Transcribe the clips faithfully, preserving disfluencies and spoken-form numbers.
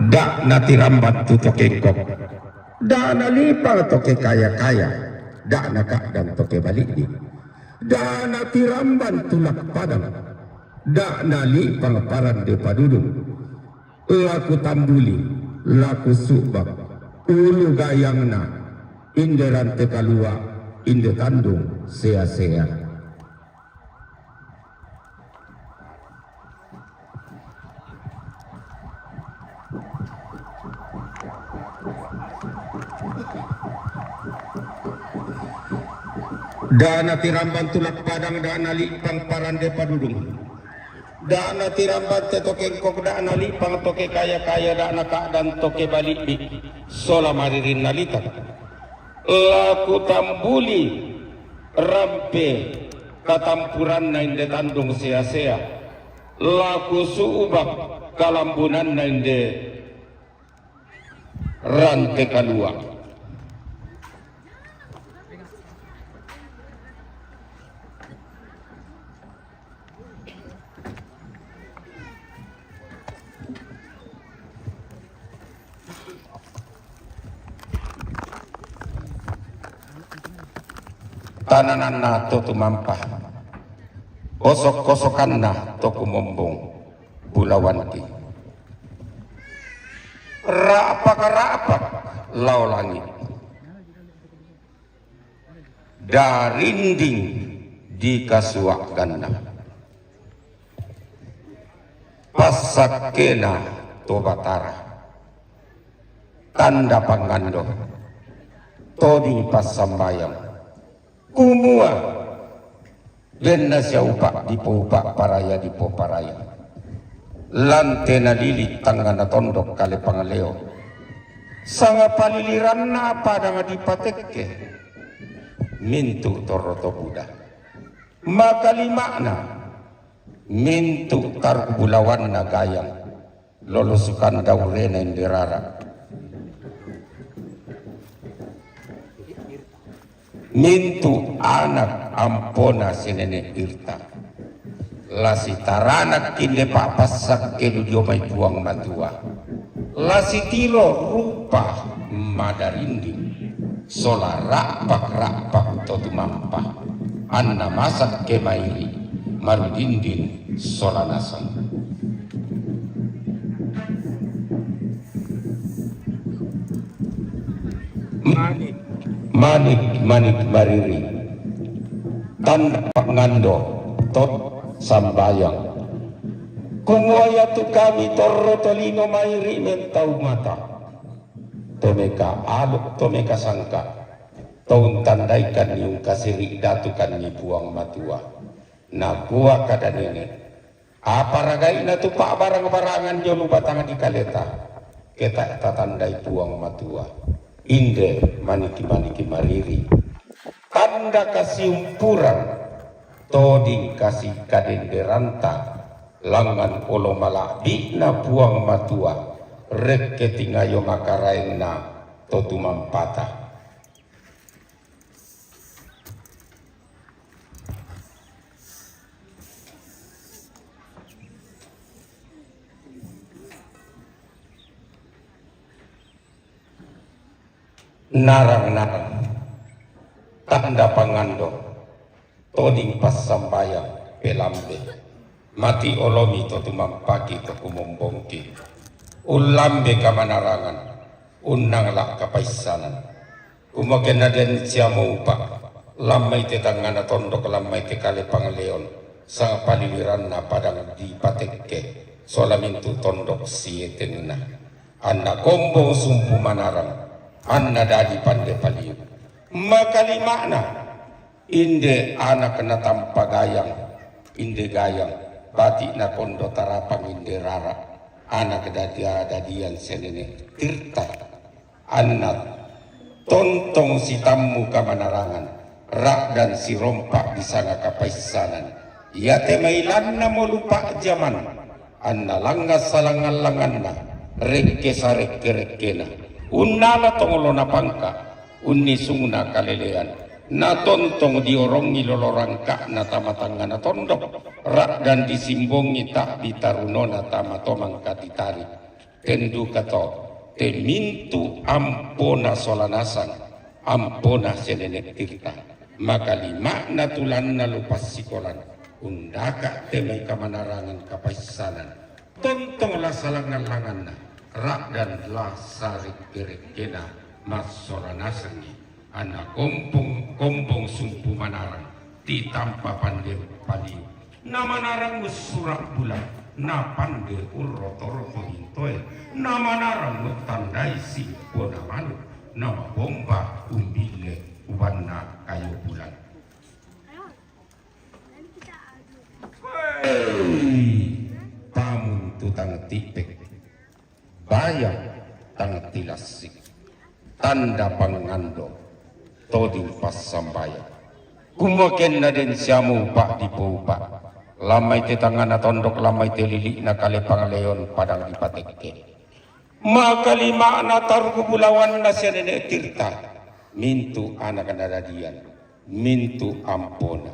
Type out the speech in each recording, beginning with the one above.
Da' natiramban tu tokengkok, da' nalipang toke kaya-kaya, da' naka'dan toke bali'bi'. Da' natiramban tu lak padang, da' nalipang parande padudung. Laku tambuli, laku su'bak, ulu gayangna, inde rante kalua', inde tandung sea-sea. Da' natiramban tu lak padang, da' nalipang parande padudung. Da' natiramban te tokengkok, da' nalipang toke kaya-kaya, da' naka'dan toke bali'bi', sola maririn nalitak. Laku tambuli rampe katampuranna inde tandung sea-sea, laku su'bak kalambunanna inde rante kalua'. Tanananna to tumampa, osok-osokanna to kumombong bulawanki. Ra'pak-ra'pak lao langi'. Darinding dikasua'ganna. Passakkena to Batara. Tanda pangando. Toding passambayang. Kumua, denna siaupa' dipoupa' paraya dipoparaya. Lante nalili tangngana tondok kale pangaleo. Sanga paliliranna padang dipatekke. Mintu' torro to buda. Makalima'na, mintu' taruk bulawanna gayang, lolosukan daurena inde rara. Mintu' anak ampona si nene' Irta. La sitaranak inde pa'passakke du dio mai Puang Matua. La sitilo rupa madarinding, sola ra'pak-ra'pak to tumampa, anna masakke mairi', marudinding sola nasang. Manik, manik, manik mariri. Tanda pangando, to sambayang. Kumua iatu kami torro tolino mairi' mentau mata. To meka aluk, to meka sangka. To untandaikanni, ungkasiri' datukanni Puang Matua. Nakua kada nene', apa ragai'na tu pa'barang-barangan dio lu batang dikaleta, ke ta' tatandai Puang Matua, inde maniki-maniki mariri. Tanda kasiumpuran, toding kasikadenderanta, langngan olo mala'bi'na Puang Matua, rekke tingayo makaraengna to tumampata. Narang-narang, tanda pangando, toding passambayang, pelambe. Mati olomi to tumampaki to kumombongki. Ullambe kamanarangan, unnangla kapaissanan. Kumakenna den siamo upa', lammai te tangngana tondok, lammai te kale pangaleon, sanga paliliranna padang dipatekke, sola mintu' tondok sietenna. Anna kombong sumpu manarang, anna dadi pande paliu. Makalima'na, inde anak natampa gayang, inde gayang, bati' nakondo tarapang inde rara, anak dadia-dadian si nene' Tirta. Anna tontong sitammu kamanarangan, ra'dan sirompa' disanga kapaissanan. Iate mailannamo lupa' jaman, anna langngan salangngan-langnganna, rekke sarekke-rekkena. Unnala tongolona pangka', unnisungna kalelean. Natontong diorongi lolo rangka'na tama tangngana tondok, ra'dan disimbongi ta'bi tarunona tama tomang katitari. Tenduka to, te mintu' ampona sola nasang, ampona sia nene' Tirta. Makalima'na tulanna lu passikolan, undaka' te mai kamanarangan kapaissanan. Tontong la salangngan-langnganna, ra'dan la sarekke-rekkena, massola nasengngi. Anna kompong, kompong sumpu manarang, titampa pande paliu. Namanarang messura' bulan, napande urroto-roto mintoe, namanarang muttandai simpona manu, namabomba umbille ubanna kayu bulan. Hei, pamun tu tang tipek. Baya' tang tilassi, tanda pangngando, toding passambayang. Kumua kenna den siamu upa' dipoupa', lammai te tangngana tondok, lammai te lili'na kale pangleon padang dipatekke. Makalima'na targu bulawanna sia nene' Tirta, mintu' anak nadadian. Mintu' ampona,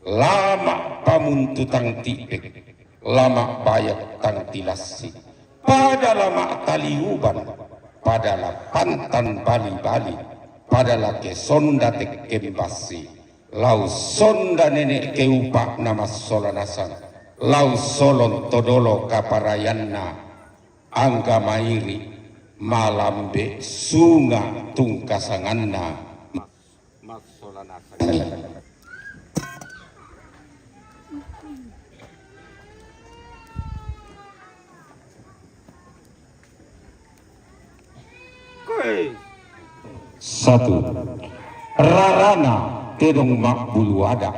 lama' pamun tu tang tipek, lama' baya' tang tilassi, pada lama' taliuban, pada la pantan bali-bali, pada la ke sonda tekken bassi, lau sonda nene' ke upa' namassola nasang, lau solon to dolo kaparayanna, angga mairi' malambe sunga' tungkasanganna. Massola nasang. Satu. Rarana tedong ma'bulu ada'.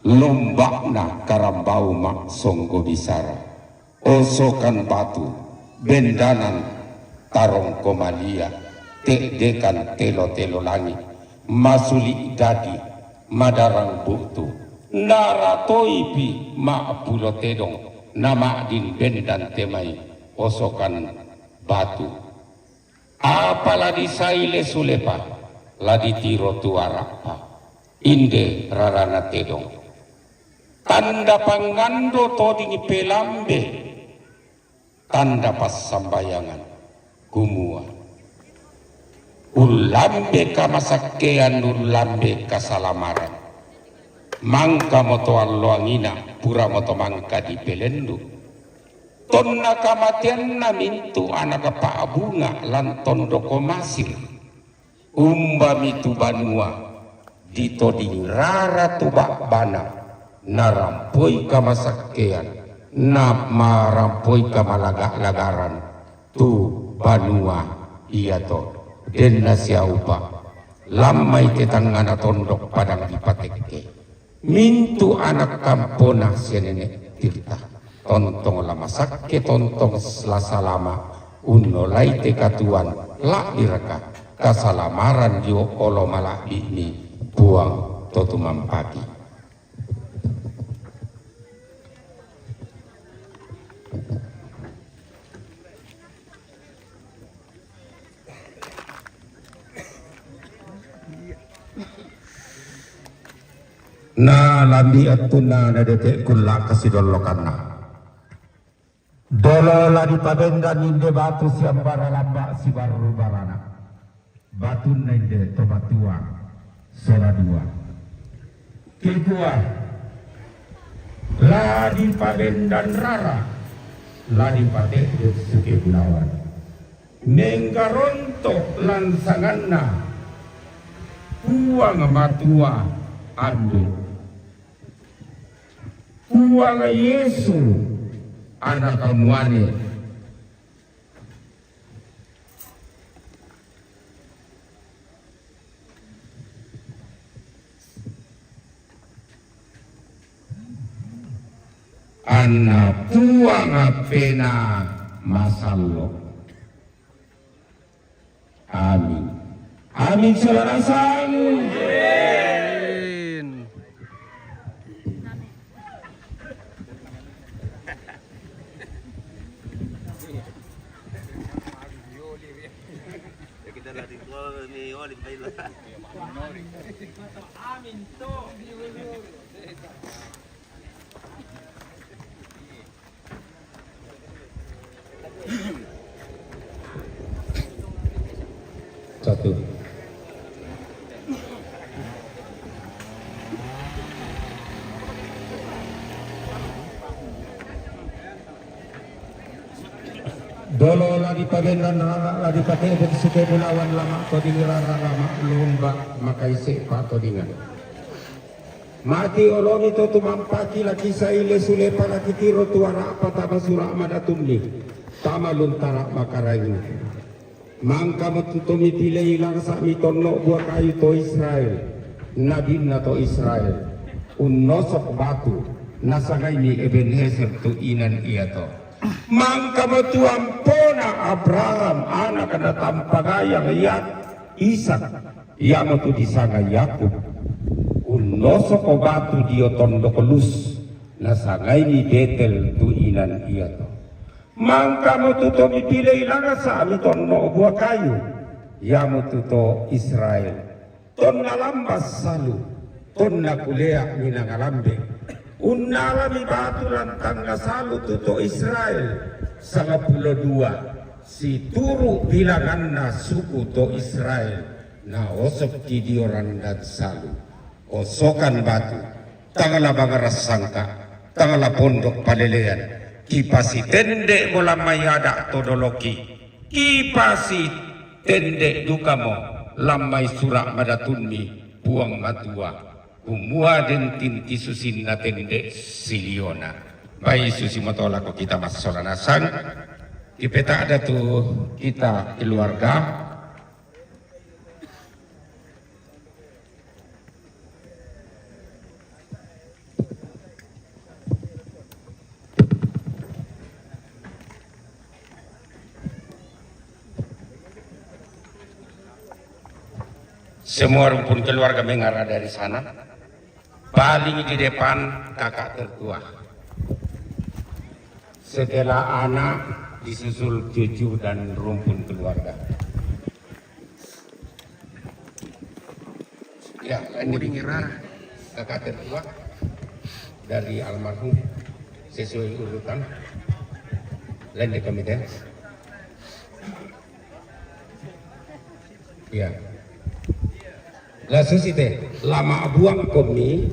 Lomba'na karambau ma'songgo bisara, osokan batu, bendanan tarongko malia, te'dekan telo-telo langi', masuli' dadi, madarang bu'tu, naratoipi ma'pulo tedong, nama'din bendan te mai osokan batu. Apa la disaile sulepa, la ditiro tu ara'pa, inde rarana tedong. Tanda pangngando toding pelambe, tanda passambayangan, kumua, ullambe kamasakkean, ullambe kasalamaran. Mangkamo to alloangina, puramo to mangka dipelendu. Tonna kamateanna mintu' anaka pa'bunga' lan tondoko Masir. Umbami tu banua ditoding rara tu ba'bana, narampoi kamasakkean, namarampoi kamalaga'-lagaran tu banua iato, denna siaupa', lammai te tangngana tondok padang dipatekke. Mintu' anak kampona sia nene' Tirta, tontong la masakke, tontong la salama', unnolai te katuoan, la'biraka kasalamaran dio olo mala'bi'mi Puang to tumampaki. Na lambi' attunna na dete' kulla' kasidollokanna. Dolo la dipabendan inde batu siambara lamba' sibarru barana. Batunna inde to matua sola dua. Kekua la dipabendan rara, la dipate'de suke bulawan. Menggaronto' lansanganna Puang Matua Andu'. Puang Yesu, anaka muane. Anna Puang appena masallo. Amin. Amin, saudara sangu. Amin. Amin to. Satu. Dolo la dipabendan rara, la dipatebet suke bulawan, la ma'toding rara, la ma'lomba makaise' pa'todingan. Ma'tiolomi to tumampaki la kisa'ile sulepa la kitiro tu ara'pa tama sura' madatunmi, tama luntara' makaraeng. Mangkamo tu to mipilei langsa' mitonno' bua kayu to Israel, nabinna to Israel, unnosok batu, nasangaimi Ebenezer tu inan iato. Mangkamo tu ampona Abraham, anakna tampagayang ia Ishak, iamotu disanga Yakub, unnosoko batu dio tondok Lus, nasangaimi Betel tu inan iato. Mangkamo tu to mipilei langsa' mitonno' bua kayu, iamotu to Israel. Tonna lambas salu, tonna kulea minangalambe. Unnalami batu lan tangnga salu tu to Israel, sangapulo dua, situru' bilanganna suku to Israel, naosokki dio randan salu. Osokan batu, tang la bangngaran sangka, tang la pondok palelean, kipasitende'mo lan mai ada' to doloki, kipasitende' dukamo lan mai sura' madatunmi Puang Matua, kumua den tinti susinna tende' siliona. Baik, susimoto lako kita massola nasang, kipeta'da tu kita keluarga. Semua rumpun keluarga mengarah dari sana. Paling di depan kakak tertua. Setelah anak, disusul cucu dan rumpun keluarga. Ya, lanjut. Kakak tertua dari almarhum sesuai urutan. Lanjut kami deh. Ya. La susite, la ma'buangkomi,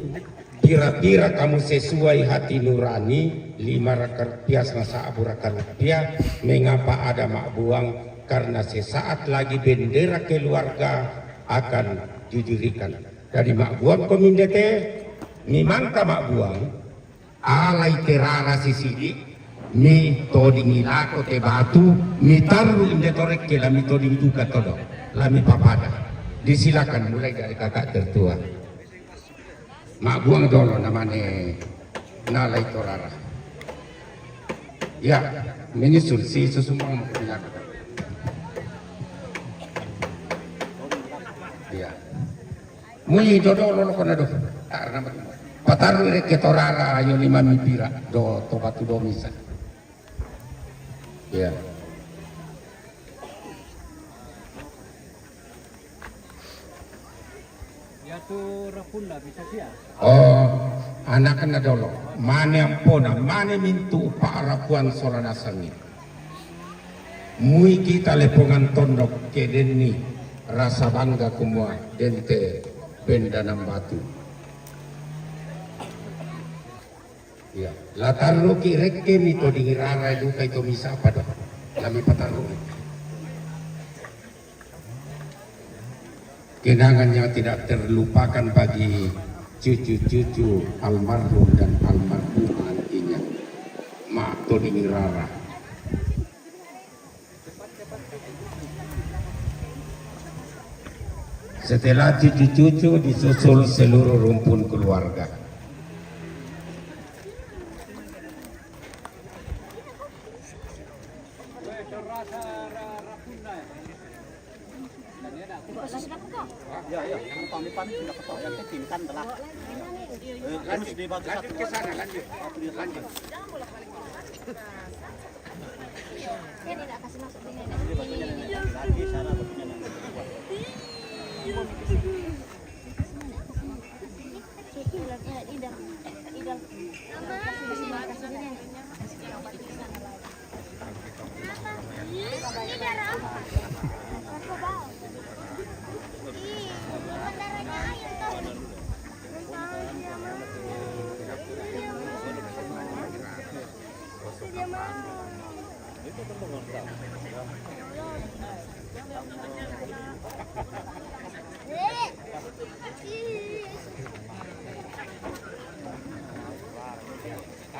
pira-pira kamu sesuai hati nurani, lima raka rupiah, sa'bu raka rupiah, mengapa ada ma'buang? Karena sesaat lagi bendera keluarga akan didirikan. Jadi ma'buangkomi ndete, mimangka ma'buang, alai te rara sisidi, mitodingi lako te batu, mitarru inde to rekke, la mitodingi duka todo, la mipapada. Disilakan mulai dari kakak tertua. Ma'buang dolo namane nalai to rara. Ya, menyusul si susumbang. Ya. Mui dodo lolo kona do. Arna mati. Patarru rekke to rara, ayo lima mipira do to batu do misa. Ya. Ya tu rapunda bisa sia. Oh, anakna dolo. Mane ampona, mane mintu pa'rapuan sola nasangi. Mui kita lepongan tondok ke denni rasa bangga kumua dente bendanang batu. Iya, la tarruki rekke mitodingi rara duka ito misa apa do. La mipatarruki. Kenangan yang tidak terlupakan bagi cucu-cucu almarhum dan almarhumah nantinya. Ma'todingi rara. Setelah cucu-cucu disusul seluruh rumpun keluarga. Ya, ya, yang pamit-pamit sudah ketok, yang kecil kan telah. Eh, harus dibantu satu. Lanjut ke sana, lanjut. Lanjut.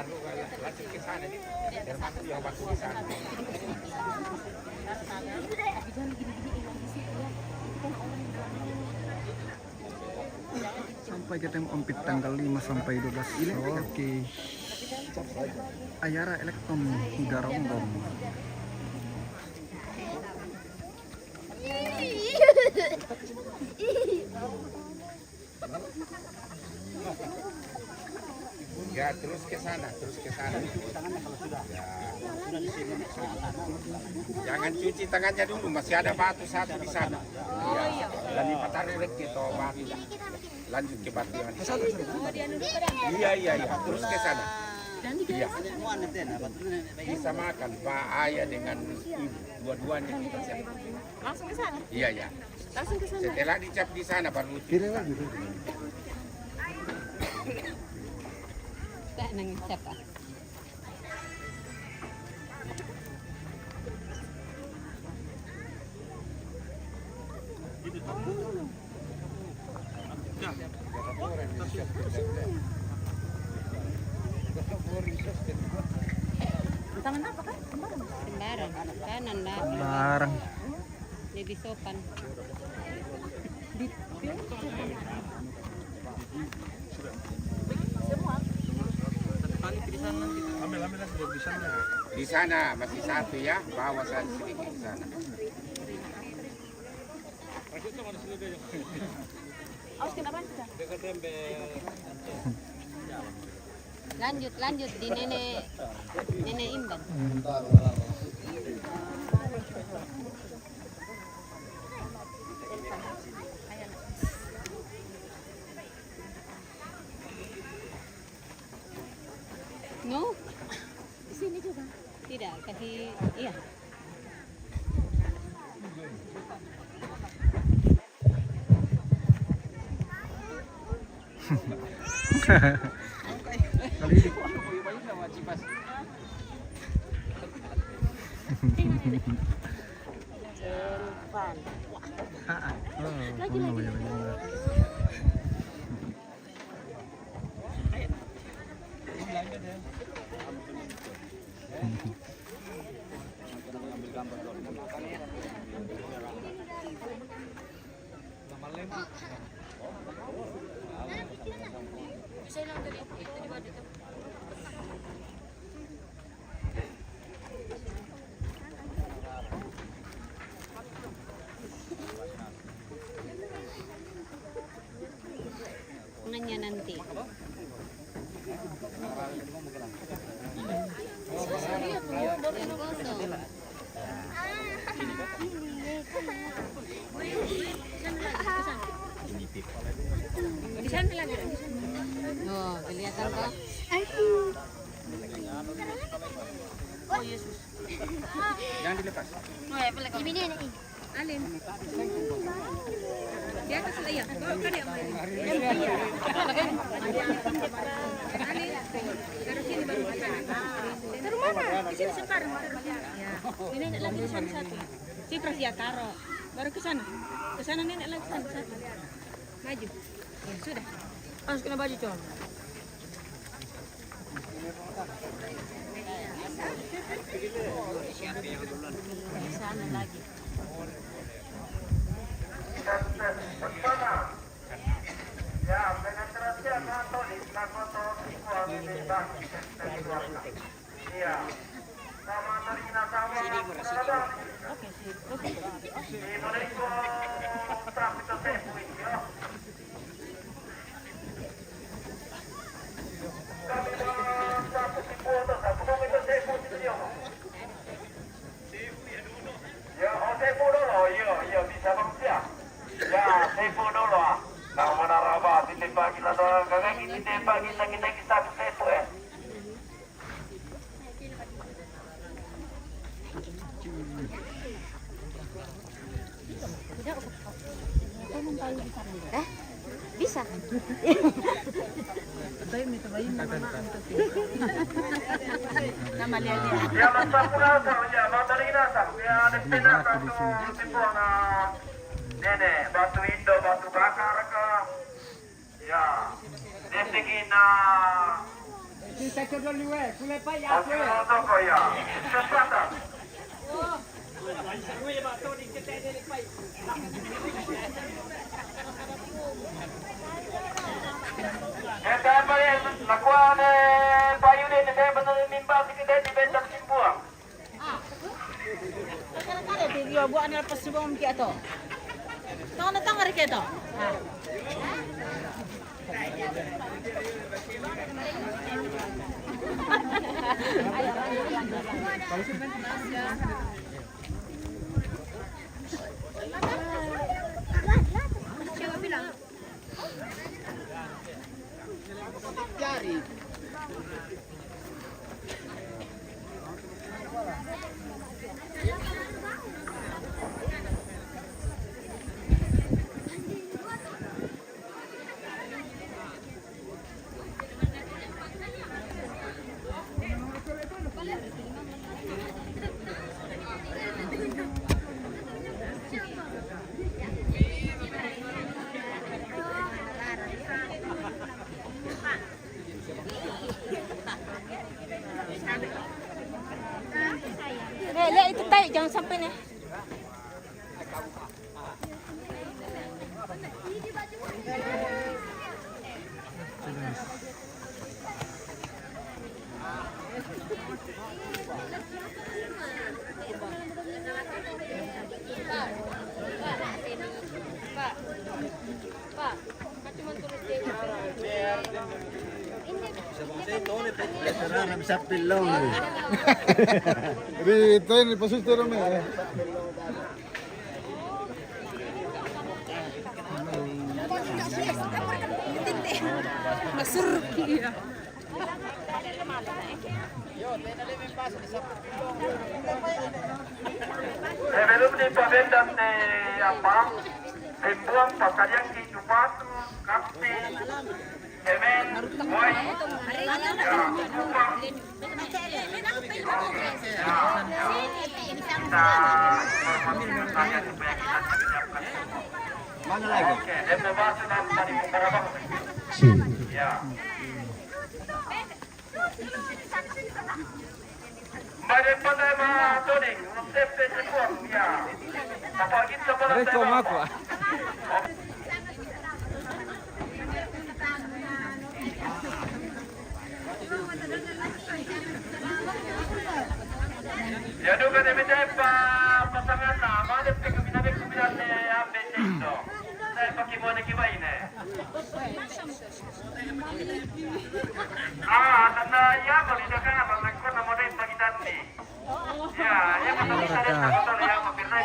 Langsung ke sana, nih. Biar masuk, ya, waktu di sana. Sampai ketemu Ompit tanggal lima sampai dua belas. Oke. Ayara Elektron Udaronggong. Ya, terus ke sana, terus ke sana. Ya. Jangan cuci tangannya dulu, masih ada batu satu di sana. Ya. Dan di Pataru Rek itu batu. Lanjut ke batu yang di sana. Iya, iya, iya, terus ke sana. Iya. Bisa makan, Pak Ayah dengan ini, dua-duanya kita siap. Langsung ke sana? Iya, iya. Langsung ke sana. Setelah dicap di sana, baru lucu. Tidak lagi. Tak nangis siapa? Tangan apa, Kak? Sembarang. Sembarang. Kanan lah. Sembarang. Lebih sopan. Di sana masih satu, ya, bawa sana sedikit di sana. Lanjut, lanjut di nenek, nenek Imban. No? Di sini juga. Tidak, kasih, iya. Kali ini. Ah, ah. Oh, lagi, lagi. Tangannya nanti. Di sana lagi. Oh, kelihatan, Kak. Oh, Yesus. Jangan dilepas. Ini nenek ini. Alin. Di atas lah, iya. Bawa ke dia. Alin. Taruh sini, baru ke sana. Taruh mana? Di sini sekarang. Ya. Ini nenek lagi di sana satu. Sipras, ya, taruh. Baru ke sana. Ke sana nenek lagi, sana satu. Maju. Ya, sudah. Harus kena baju, Cong. Ya, oh, sefu dulu. Iya, iya, bisa, Bang, ya. Ya, sefu dulu, ah. Nah, mana raba, titip bagi, kita, kita, kita, kita, kita, sefu, eh. Eh, bisa. Nama lihat-lihat. Ya, Mas Sampurna, ya, Mas Dalina, ya, ada pindah satu tipe, nah, nenek, batu indo, batu bakar kah? Ya, dia pergi na Kita coba dulu, eh. Kulai payah, eh. Toko ya. Kesempatan. Eh, tayo pa rin. Nakuha ni Bayo din. Hindi, benar ni Mimba, sige, din, di benta simbuang. Kare-kare ti dio buat na pas subong ki ato. Tong na tong ari keto. Ah. Eh, lihat itu tai, jangan sampai nih. Sarà una sappi long. Ri, teni, pasutto ri me. Masuk. Eh, belum dipabendan ni apa? Timbuang pakaliang ki jupatu, kapi, emen, wai. Ya, jupang. Mana lagi? Oke, dia mau bahas tentang tadi beberapa. Sì. Ya. Mbak, dia pandai, Mbak Toding. Step, step, step, ya. Apa gitu, apa? Rekom aku. Ya, duka de mete pa pasangan nama, de pe kebina de kebina de ambe cento. Saya pakai mau neki baine. Ah, tanda ya, kalau tidak kan apa, mereka nama de pagi tadi. Ya, ya, kalau bisa de, kalau ya, mau kita main.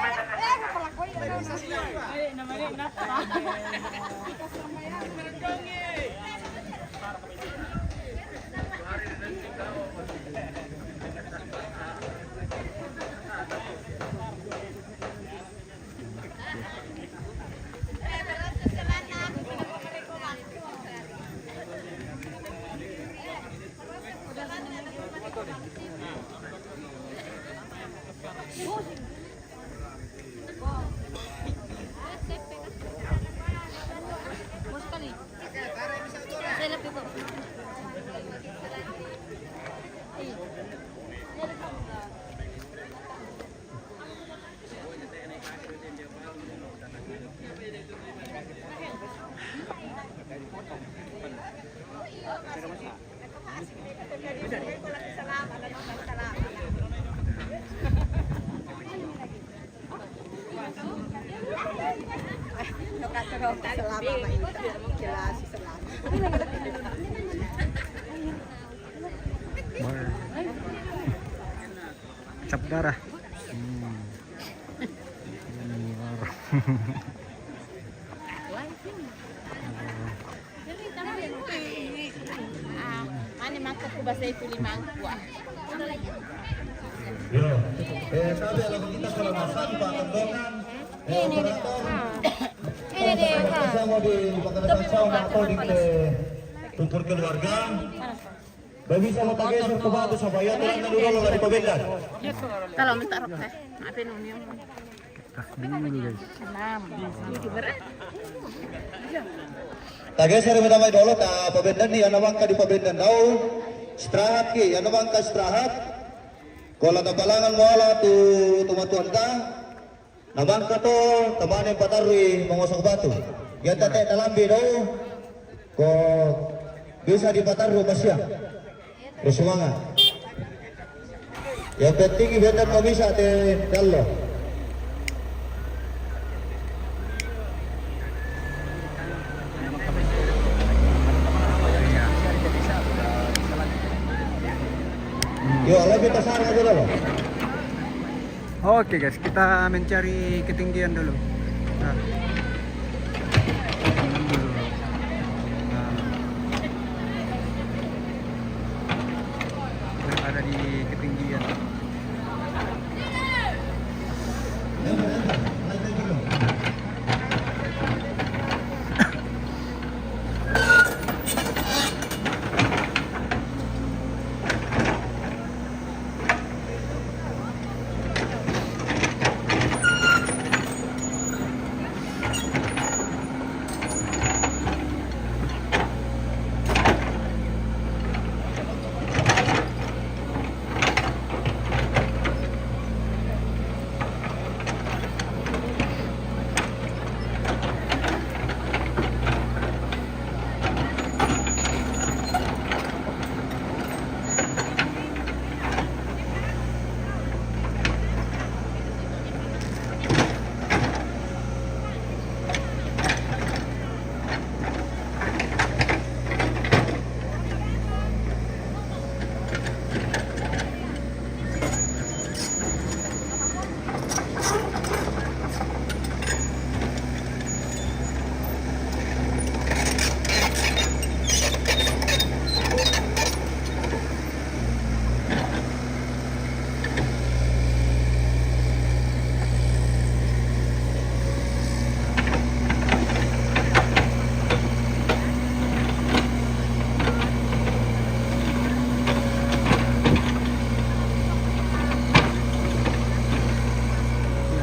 Cap darah. Hmm. Ini orang. Ah, mane mangkok ku basai ku limangkua. Yo, eh, tapi kalau kita kalau masak, Pak Tendongan, eh, ini dia. Operator. Ah. Ini dia. Sama di Pak Tendongan, sama atau di ke tutur keluarga. Bagi sama tak geser ke batu, sama ya, tulang dulu dari Pabendan. Kalau minta rok, eh, maafin Uni. Enam, tujuh berat. Tageser mi damai dolo, ta Pabendan ni, ana wangka di Pabendan dau. Istirahat ki, anu bang ka istirahat. Ko la tabalangan mo ala tu, tu matuan ta. Na bang ka to, tamane patarui mangosok batu. Genta te talambi do. Ko bisa dipatarui masiang. Terus semangat. Yang penting beta mau bisa te dalo. Yo, lebih besar aja dulu. Oke guys, kita mencari ketinggian dulu. Nah. Nah. Ada di ketinggian.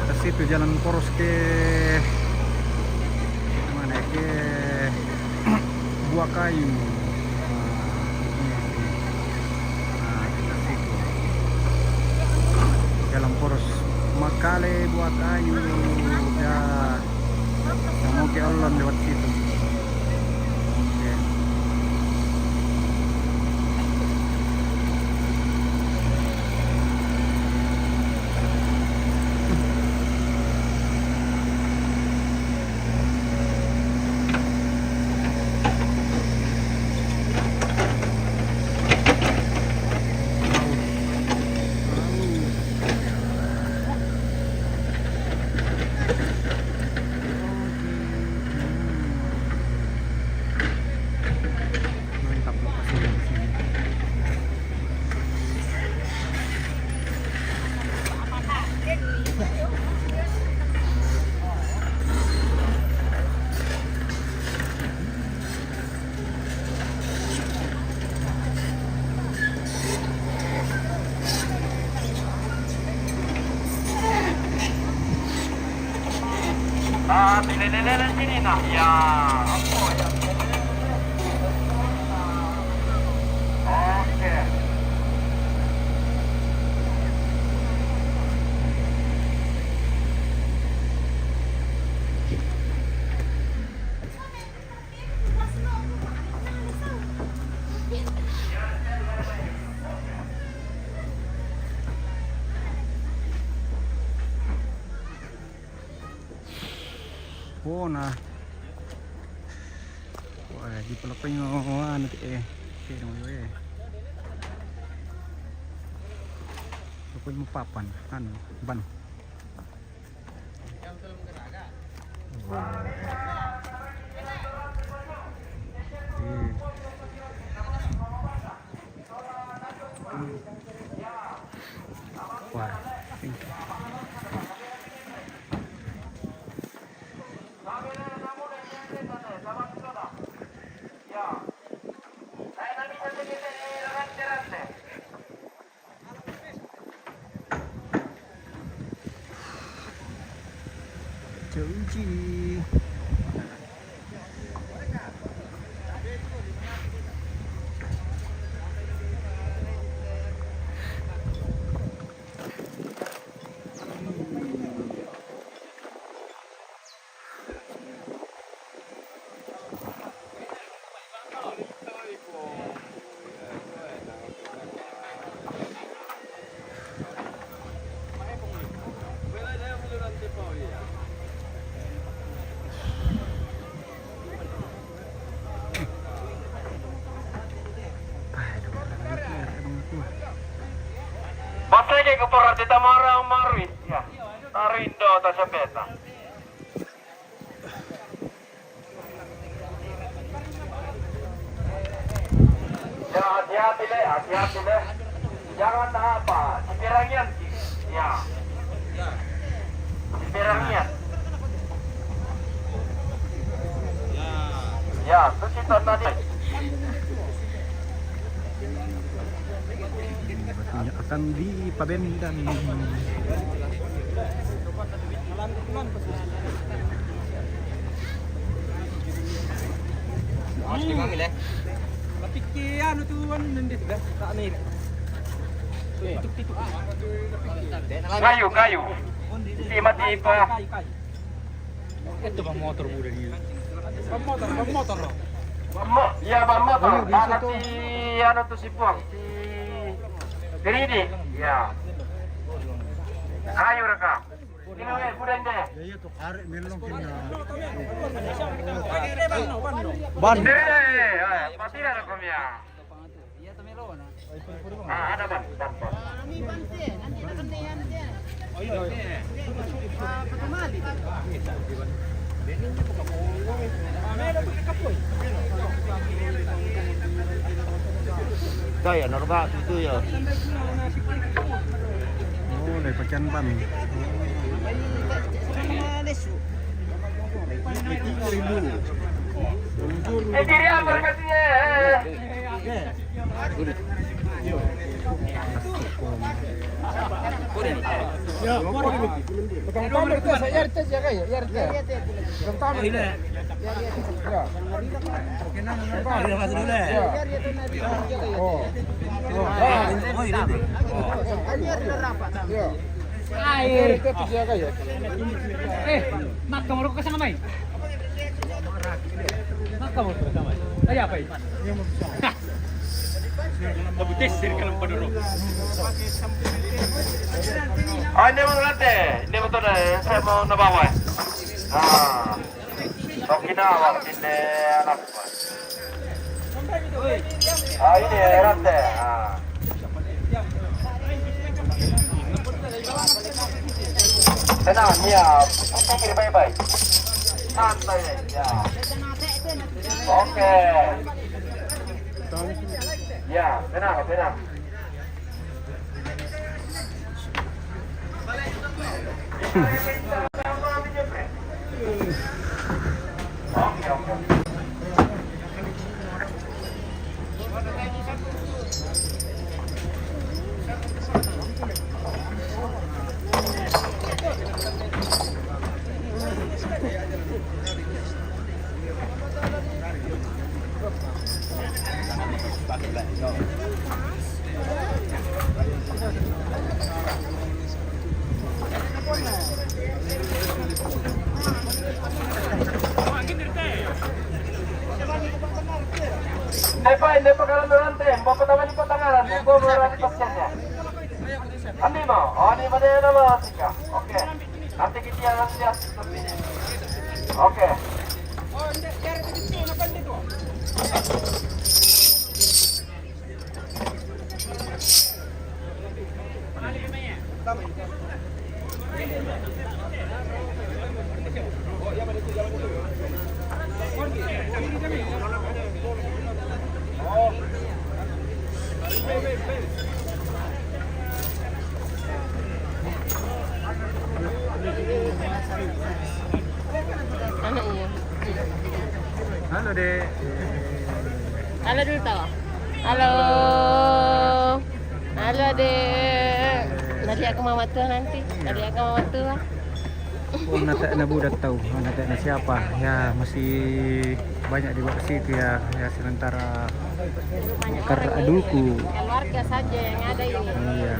Atas itu jalan poros ke mana ya? Ke Buah Kayu. Nah, ini sih. Nah, kita situ. Jalan poros Makale Buah Kayu. Ya, mau ke Ollon lewat situ. Oke. Mantap lokasinya di sini. Ah, lele, lele, sini nah. Ya, apa ya? Oke. Bona. Wah, di pala ko yung anu ti, eh. Kaya naman yun, eh. Pala ko yung papan, anu, ban. Wah. Eh. Wah, thank you. Janji. Lagi ke porati tamara marui. Ya. Tarindo ta siapeta. Ya, hati-hati le, hati-hati le. Jangan apa, dipirangian. Ya. Dipirangian. Ya, itu kita tadi. Batunya akan dipabendan. Tapi ke anu tu, anu nanti dah tak naik. Kayu, kayu. Isi mati pa. Itu bang motor muda dia. Bang motor, bang motor. Bang mo-, ya, bang motor. Anak si, anu tu si Puang, si Rini. Ya. Ayo rekam. Ini weh, kuda ini. Ya, iya tuh, karet melong kena. Ban. Ini, eh, pasti ada rekam ya. Ah, ada ban, ban, ban. Gaya, normal itu ya. Oh, dari pakaian ban. Eh, diri apa kasih ya? Ai. Eh, makka moro ko kasama mai. Makka moro ko kasama mai. Tadi apa ini? Hah. Tabutis dari kalam padoro. Ah, ini mau ngelatih. Ini betul deh. Saya mau nabawa. Ah. Okinawa, ini anak. Ah, ini ya, rante. Ah. Tenang, ya. Pikir baik-baik. Santai, ya. Oke. Ya, tenang, tenang. Depa, depa kalau nanti, mau pertama di pertengahan, mau berani pasiennya. Andi mau, oh, di mana nama Sika? Oke. Nanti kita yang lihat seperti ini. Oke. Halo, Dek. Halo dulu, toh. Halo. Halo, Dek. Nanti aku mama tua nanti. Nanti aku mama tua. Oh, nata na budak tahu, nata na siapa? Ya, masih banyak di bawah situ ya. Ya, sementara. Banyak orang ini. Keluarga saja yang ada ini. Iya.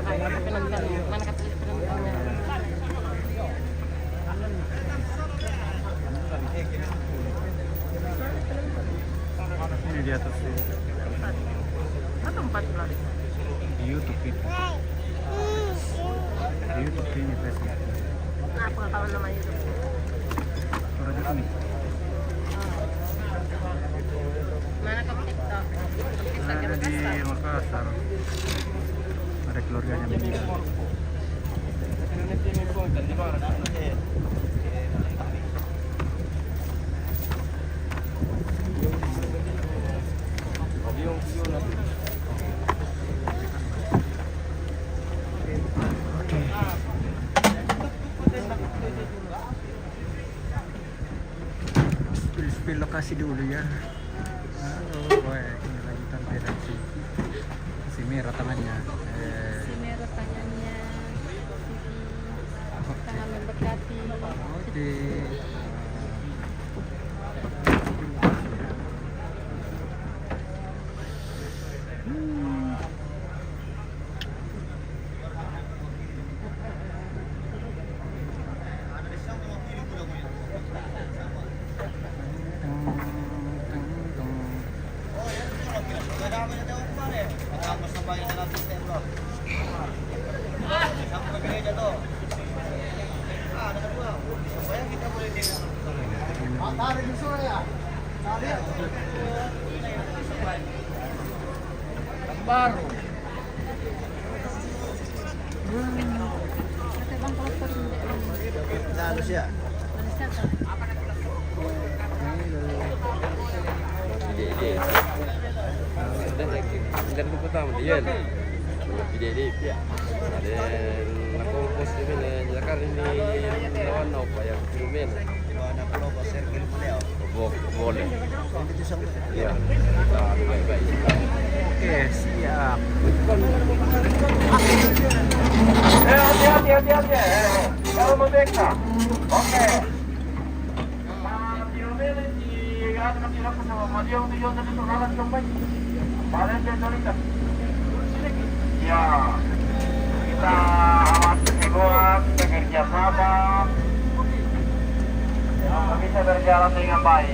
Mana kata penonton? Mana kata penonton? Ini di atas sini. Atau empat belas? Di YouTube ini. Di YouTube ini, Facebook. Nah, pengetahuan nama YouTube. Mana ke TikTok? Instagram. Saya di Makassar. Keluarganya. Oke. Spill-spill lokasi dulu ya. Halo, weh, ini lagi tampil si, si merah tangannya. Eh, Si merah tangannya, Siti, oke. Tangan memberkati. Oke. Hmm. Baru. Ide-ide. Sudah lagi. Dan buku tamu dia. Ide-ide pia. Dan aku bos dia ni, silakan ini lawan apa yang filmin. Bo-, boleh. Ya. Oke, siap. Eh, hati-hati, hati-hati. Eh, kalau mau beka. Oke. Nah, di Romero, di, anu, di Romero, sama dia, untuk Yonda, itu kalah, sampai. Paling dia solita. Ya, kita awasi, buat bekerja sama. Semoga bisa berjalan dengan baik.